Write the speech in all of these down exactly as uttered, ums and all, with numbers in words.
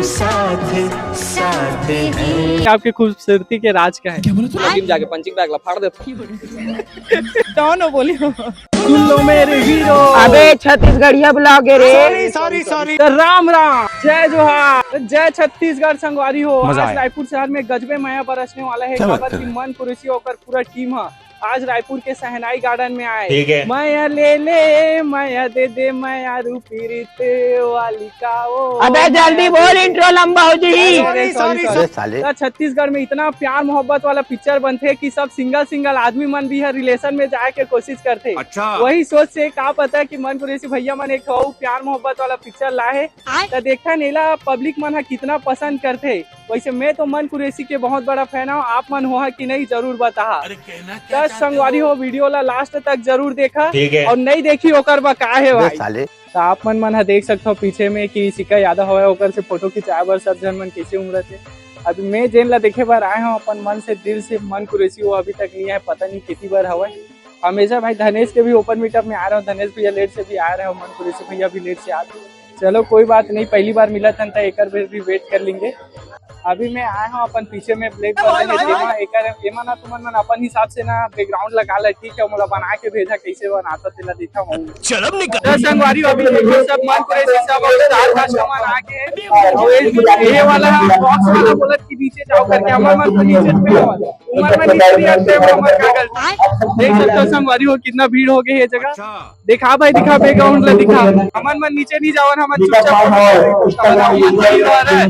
साथ साथ हैं। आपकी खूबसूरती के राज क्या है? जिम जाके पंचिंग बैग ला फाड़ देता। कौन हो बोली हो? सुन लो मेरे हीरो। अबे छत्तीसगढ़िया बुला के रे। Sorry sorry sorry. तो राम राम, जय जोहार, जय छत्तीसगढ़। संगवारी हो, मजा आज आया। रायपुर शहर में गजबे मया बरसने वाला है। क्या बात काबर कर कि रहे हो? मन कुरैशी ओकर पूरा टीम ह आज रायपुर के सहनाई गार्डन में आए। ठीक है। मया ले ले, मया दे दे, मया रूपी रीत वाली का ओ। अबे जल्दी बोल, इंट्रो लंबा हो जी। अरे, सॉरी, सॉरी। अरे साले। त छत्तीसगढ़ में इतना प्यार मोहब्बत वाला पिक्चर बनथे कि सब सिंगल सिंगल आदमी मन भी हर रिलेशन में जाए के कोशिश करथे। अच्छा। वही सोच से का पता कि मन कुरैशी भैया मन एक ठो अउ प्यार मोहब्बत वाला पिक्चर लाए हे। त देखथन एला पब्लिक मन ह कितना पसंद करथे। वैसे मैं तो मन कुरैशी के बहुत बड़ा फैन हूँ, आप मन होहा कि नहीं जरूर बताहा। अरे कहना क्या त चाहते संगवारी हो? हो, वीडियो ला लास्ट तक जरूर देखा। ठीक है। और नहीं देखी ओकर बा का हे अबे भाई। साले। त आप मन मन ह देख सकथो पीछे में कि इशिका यादव हवय, ओकर से फोटो खिंचाए बर सब झन मन कैसे उमड़त हे। अभी मैं जेन ला देखे बर आए हूँ अपन मन से, दिल से, मन कुरैशी वो अभी तक नहीं आए, पता नहीं कितनी बार हवय। हमेशा भाई धनेश के भी ओपन मीटअप में आ रहे हो, धनेश भैया लेट से भी आ रहे हो, मन कुरैशी भैया भी लेट से आते। चलो कोई बात नहीं, पहली बार मिला था त एकर बेर भी वेट कर लेंगे। अभी मैं आए हूँ अपन पीछे में ब्लैक बटन है, जेमा एकर एमा ना तुमन मन अपन हिसाब से ना बैकग्राउंड लगा ले, ठीक है, मोला बना के भेजा, कैसे बनाता तेला देखा हूँ। चलब निकल। दस संगवारी अभी देखो सब मन कुरैशी सब स्टार कास्ट मन आ के और ये ये वाला बॉक्स वाला बोलत कि नीचे जाओ करके, हमर मन तो नीचे पे हो, उमर मन नीचे नहीं आते, हमर का गलती। देख सकते हो संगवारी हो कितना भीड़ हो गई है जगह। दिखा भाई, दिखा, बैकग्राउंड ला दिखा। हमन मन नीचे नहीं जावन, हमन चुपचाप बैठे रहे।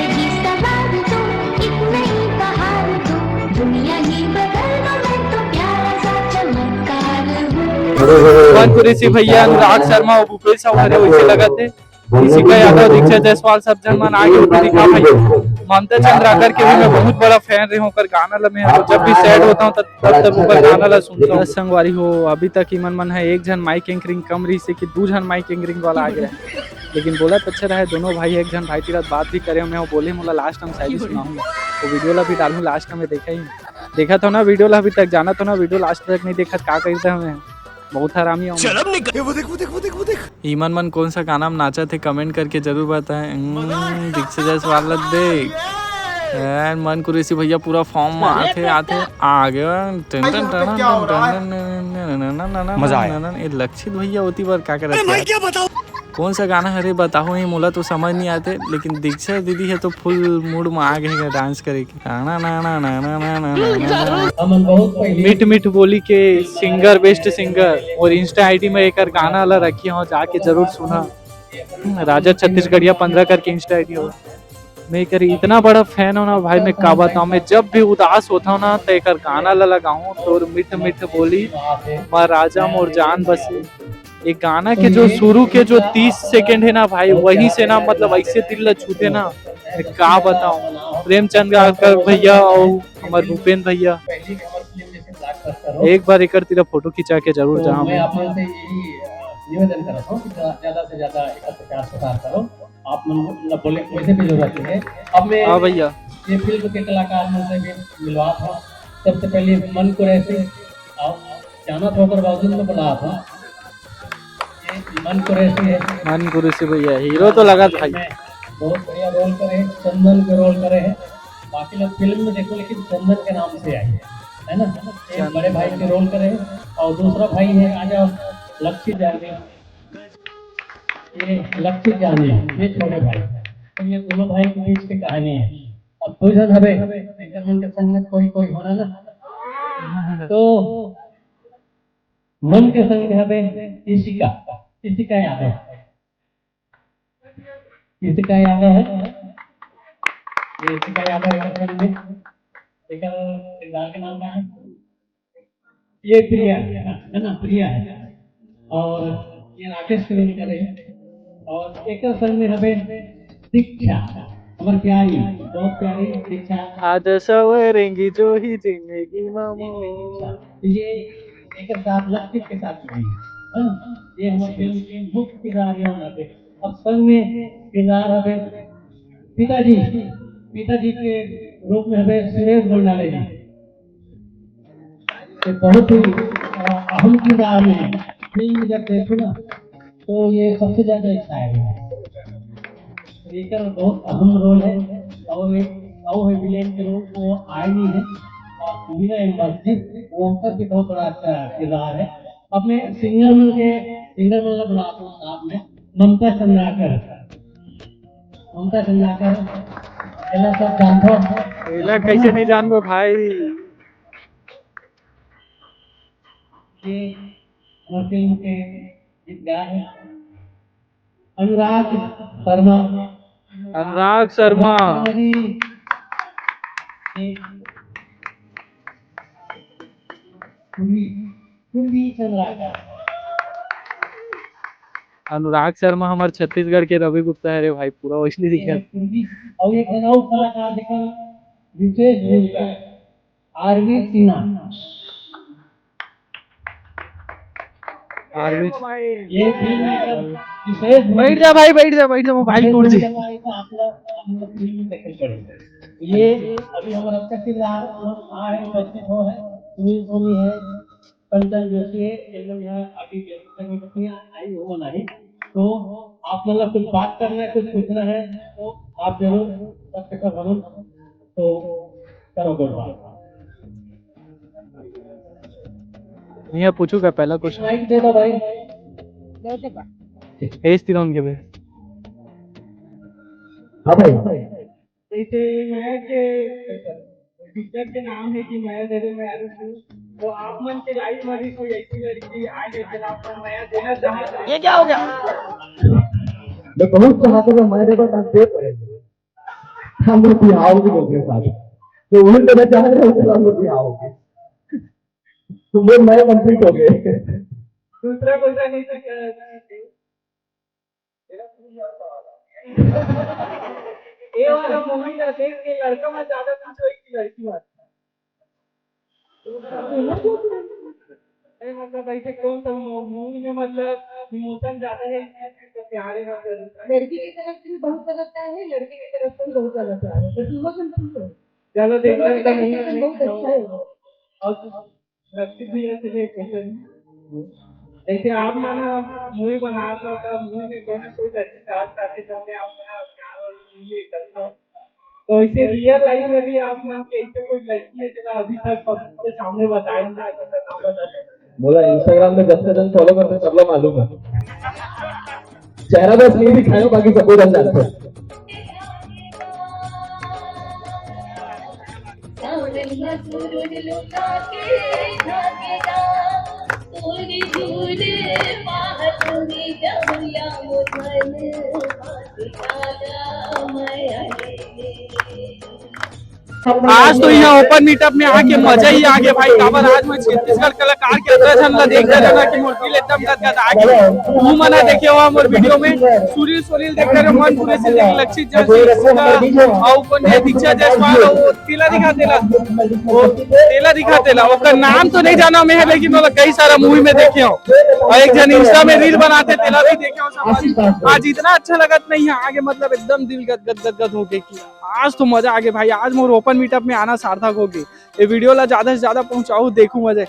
जिसका बार तुम एक नई बहार दो, दुनिया ही बदल दो, मैं तो प्यारा सा चमत्कार हूँ। मन कुरैशी भैया, अनुराग शर्मा और भूपेश साहू हरे वैसे लगत है। इशिका यादव, दीक्षा जायसवाल, सब झन मन आगे ऊपर दिखा भाई। ममता चंद्राकर के भी मैं बहुत बड़ा फैन रहे हूँ, ओकर गाना ला मैं जब भी सैड होता हूँ तब तब तब ओकर गाना ला सुनता हूँ। संगवारी हो, अभी तक इमन मन है एक झन माइक एंकरिंग कम रही से कि दू झन माइक एंकरिंग वाला आ गया। लेकिन बोलत अच्छा रहे दोनों भाई, एक झन भाई तीरथ बात भी करे, मैं बोले मोला लास्ट टाइम शायरी सुनाऊँ, वो वीडियो ला भी डालूँ, लास्ट में देखा ही देखा था ना वीडियो ला, अभी तक जाना था ना वीडियो लास्ट तक नहीं देखा, का करते हमें बहुत हरामी हो। चलब निकल। वो देख, वो देख, वो देख, वो देख। ईमन मन कौन सा गाना में नाचत हे, कमेंट करके जरूर बताएं। हम्म, दीक्षा जायसवाल ला देख। यार, मन कुरैशी भैया पूरा फॉर्म में आते आते आ गए। टन टन टन टन टन टन टन। मजा आया। ये लक्षित भैया होती बार का करत यार? क्या बताओ? कौन सा गाना हरे बताओ, ये मोला तो समझ नहीं आते, लेकिन दीक्षा दीदी है तो फुल मूड में आ गए डांस करे के। ना, ना, ना, ना, ना, ना, ना, ना, ना। हमन बहुत पहले मीठ मीठ बोली के सिंगर, बेस्ट सिंगर, और इंस्टा आईडी में एकर गाना ला रखी हो, जाके जरूर सुना। राजा छत्तीसगढ़िया पंद्रह करके इंस्टा आईडी हो। मैं एकर इतना बड़ा फैन हूँ ना भाई, मैं का बताऊँ, मैं जब भी उदास होता हूँ ना तो एकर गाना ला लगाऊँ, तोर मीठ मीठ बोली, माँ राजा मोर जान बसे। ये गाना के जो शुरू के जो तीस सेकंड है ना भाई, वही से ना मतलब ऐसे दिल ला छूते ना, मैं का बताऊँ। प्रेमचंद गांवकर भैया और हमारे भूपेंद्र भैया, पहली कमर फिल्म जैसे ब्लॉकबस्टर हो, एक बार एकर तीरा फोटो खिंचा के जरूर तो जहाँ मैं में। आप लोगों से यही अ, निवेदन कर रहा हूँ कि ज़्यादा से ज़्यादा एकर प्रचार प्रसार करो। आप मन न बोले वैसे भी जरूरत है। अब मैं हाँ भैया। ये फिल्म के कलाकार मन से भी मिलवा था। सबसे पहले मन कुरैशी, आप जाना था ओकर बावजूद में बुलाया था। ये मन कुरैशी है। मन कुरैशी भैया हीरो तो लगा था भाई। बहुत बढ़िया रोल करे, चंदन के रोल करे है। बाकी लोग फिल्म में देखो लेकिन चंदन के नाम से आई है, है ना? एक बड़े भाई के रोल करे है और दूसरा भाई है, आ जाओ, लक्षित जानी। ये लक्षित जानी, ये छोटे भाई। तो ये दोनों भाई के बीच की कहानी है। अब दो जन हवे, एक जन के संग में कोई कोई होना ना, तो मन के संग हवे इशिका, इशिका यादव। इशिका यादव है, ये इशिका यादव है। एक किरदार के नाम का है, ये प्रिया है ना, प्रिया है। और ये राकेश फिल्म करे है। और एक संग में हवे दीक्षा, हमार प्यारी, बहुत प्यारी दीक्षा। आज सवरेंगी जो ही जिंदगी मामो। ये एक साथ लक्षित के साथ भी है ना? ये हमारे फिल्म के मुख्य किरदार ये होना थे। अब संग में किरदार हवे पिताजी, पिताजी के रूप में हवे सुरेश गोंडाले जी। ये बहुत ही अ, अहम किरदार है। फिल्म जब देखो ना तो ये सबसे ज्यादा इच्छा है। स्पीकर में बहुत अहम रोल है और एक और विलेन के रूप में वो आए नहीं है और बिना एम्बेसडर वो उनका भी बहुत बड़ा अच्छा किरदार है। अब मैं सिंगर मन के सिंगर मन ला बुलाता हूँ साथ में ममता चंद्राकर। ममता चंद्राकर, एला सब जानथो। एला कैसे नहीं जानबो भाई? ये और फिल्म के गीत गाए हैं अनुराग शर्मा। अनुराग शर्मा। जी। कुलदीप, कुलदीप अनुराग। अनुराग शर्मा हमार छत्तीसगढ़ के रवि गुप्ता है रे भाई, पूरा वैसने दिखा। कुलदीप और एक है और कलाकार देखो, विशेष भूमिका आरवी सिन्हा। आरवी। ये फिल्म में विशेष बैठ जा भाई, बैठ जा, बैठ जा, मोबाइल टूट जी। आप लोग, आप लोग फिल्म में देखे पड़े। ये अभी हमारा अच्छा किरदार आए, बच्चे हो है, सुनील सोनी है, कंचन जोशी है, ये लोग यहाँ अभी व्यस्त हैं, आई हो नहीं। तो आप लोग कुछ बात करना है, कुछ पूछना है, तो आप जरूर सबके साथ हम तो करो गुरुवार। भैया पूछू का पहला क्वेश्चन? माइक दे दो भाई। भेज दिला उनके पे। हाँ भाई। जैसे मैं के पिक्चर के नाम है कि मैं तेरे मैं आलू हूँ, तो आप मन के लाइफ में भी कोई ऐसी लड़की आ गई जिसका आप मन मया देना चाहते हैं? ये क्या हो गया? मैं बहुत चाहता हूँ, मैं देखो, मैं दे पड़ेगा। हम लोग बिहाव भी लोग के साथ। तो उन्हें तो मैं चाह रहा हूँ कि हम लोग बिहाव के। तो वो नए कंप्लीट हो गए। दूसरा क्वेश्चन है कि, अ, ये वाला मूवी ना देख के लड़का में ज्यादा खुश होई कि लड़की में? नहीं, मतलब, ऐसे कौन सा मू-, मूवी में, मतलब, इमोशन ज्यादा है कि प्यार है, मतलब? लड़की की तरफ से भी बहुत गलत है, लड़के की तरफ से भी बहुत गलत है, तो दोनों कंफ्यूज है। चलो, देखते हैं, दोनों कंफ्यूज है, बहुत अच्छा है। और रक्षित भैया से भी एक क्वेश्चन। जैसे आप माना मूवी बना रहे हो, तब मूवी में कोई ना कोई लड़की साथ साथ ही सामने आप बना प्यार और मूवी करता हो, तो इसे रियल लाइफ में भी आप मान के ऐसे कोई लड़की है जो अभी तक पब्लिक के सामने बताया नहीं, ऐसा नाम बता दे। बोला, Instagram में दस से दस फॉलो करते, सब लोग मालूम है। चेहरा बस नहीं दिखाया, बाकी सबको जान जानते हैं। आज तो यहाँ ओपन मीटअप में आके मजा ही आ गया भाई, काबर आज मैं छत्तीसगढ़ कलाकार के अतरा झन ला देख डरे ना कि मोर दिल एकदम गदगद आ गया। तू मना देखे हुआ मोर वीडियो में सुनील सोनील देख डरे, मन पूरे से देख, लक्षित जैसे इसका, और कौन है, दीक्षा जायसवाल, वो तेला दिखा तेला, वो तेला दिखा तेला, ओकर नाम तो नहीं जाना मैं है, लेकिन वो कई सारा मूवी में देखे हो, और एक जन इंस्टा में रील बनाते तेला भी देखे हो सब। आज इतना अच्छा लगत नहीं है आगे, मतलब एकदम दिल गद गद गद गद हो गए कि आज तो मजा आ गया भाई, आज मोर ओपन मीटअप में आना सार्थक हो गए। ये वीडियो ला ज्यादा से ज्यादा पहुंचाओ, देखू मजे।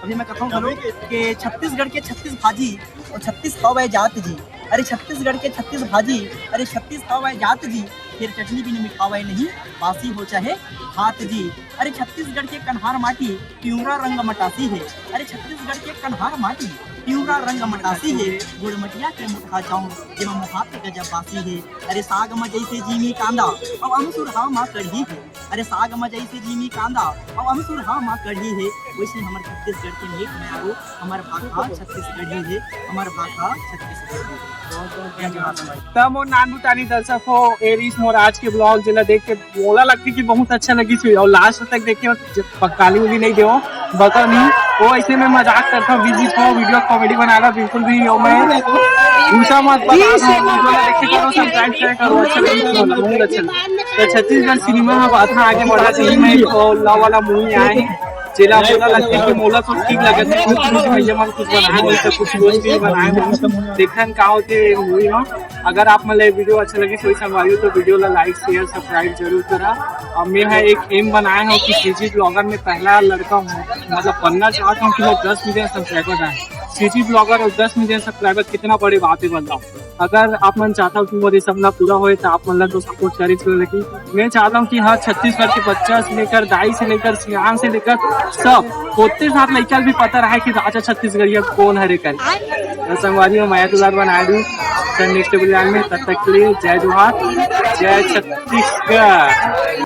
अभी मैं कहता हूँ घलो कि छत्तीसगढ़ के छत्तीस भाजी और छत्तीस खावे जात जी। अरे छत्तीसगढ़ के छत्तीस भाजी, अरे छत्तीस खावे जात जी। फिर चटनी बिन मिठावे नहीं, बासी हो चाहे भात जी। अरे छत्तीसगढ़ के कन्हार माटी, पिंवरा रंग मटासी हे। अरे छत्तीसगढ़ के कन्हार माटी, पिंवरा रंग मटासी हे। गुड़मटिया के मुठा चाउर, जेमा मुहात गजब बासी हे। अरे साग म जइसे जीमी कांदा, अउ अमसुरहा म कढ़ी हे। अरे साग म जइसे जीमी कांदा, अउ अमसुरहा म कढ़ी हे, वइसने हमर छत्तीसगढ़ के नेक मयारू, हमर भाखा छत्तीसगढ़ी हे, हमर भाखा छत्तीसगढ़ी हे। बहुत बहुत धन्यवाद भाई। त मोर नानमुटानी दर्शक हो, ए रिहिस मोर आज के ब्लॉग, जेला देख के मोला लगथे कि बहुत अच्छा लगिस होही, अउ लास्ट तक देखे हो, काली उली नहीं देवो, बता नहीं, वो ऐसे में मजाक करता हूँ, बीच बीच में वीडियो कॉमेडी बना रहा, बिल्कुल भी यो मैं गुस्सा मत बना, वीडियो ला देख के करो, सब्सक्राइब शेयर करो, अच्छा लगे तो बहुत अच्छा लगे। तो छत्तीसगढ़ सिनेमा ह बात आगे बढ़ा, सिनेमा एक लव वाला मूवी आए हे, जेला मोला लगथे कि मोला तो ठीक लगत हे, कुछ कुछ भैया मन कुछ बनाए होही, तो कुछ दोस्त भी बनाए होही, देखन का होथे मूवी में। अगर आप मन ला ये वीडियो अच्छा लगिस होही संगवारी हो, तो वीडियो ला लाइक, शेयर, सब्सक्राइब जरूर करा। और मैं ह एक एम बनाए हूँ कि सीजी ब्लॉगर में पहला लड़का हूँ, मतलब बनना चाहता हूँ कि वो दस मिलियन सब्सक्राइबर आए। टीटी ब्लॉगर और दस मिलियन सब्सक्राइबर कितना बड़े बात है, बताओ। अगर आप मन चाहता हो कि मोर ये सपना पूरा होए, तो आप मन ला तो सपोर्ट करे के, लेकिन मैं चाहता हूँ कि हर छत्तीसगढ़ के बच्चा से लेकर, दाई से लेकर, सियान से लेकर सब, ओते साथ लइका भी पता रहे कि राजा छत्तीसगढ़िया कौन हरे कर। तो संगवारी हो, मया दुलार बनाए दू। तो नेक्स्ट ब्लॉग में, तब तक के लिए जय जोहार, जय छत्तीसगढ़।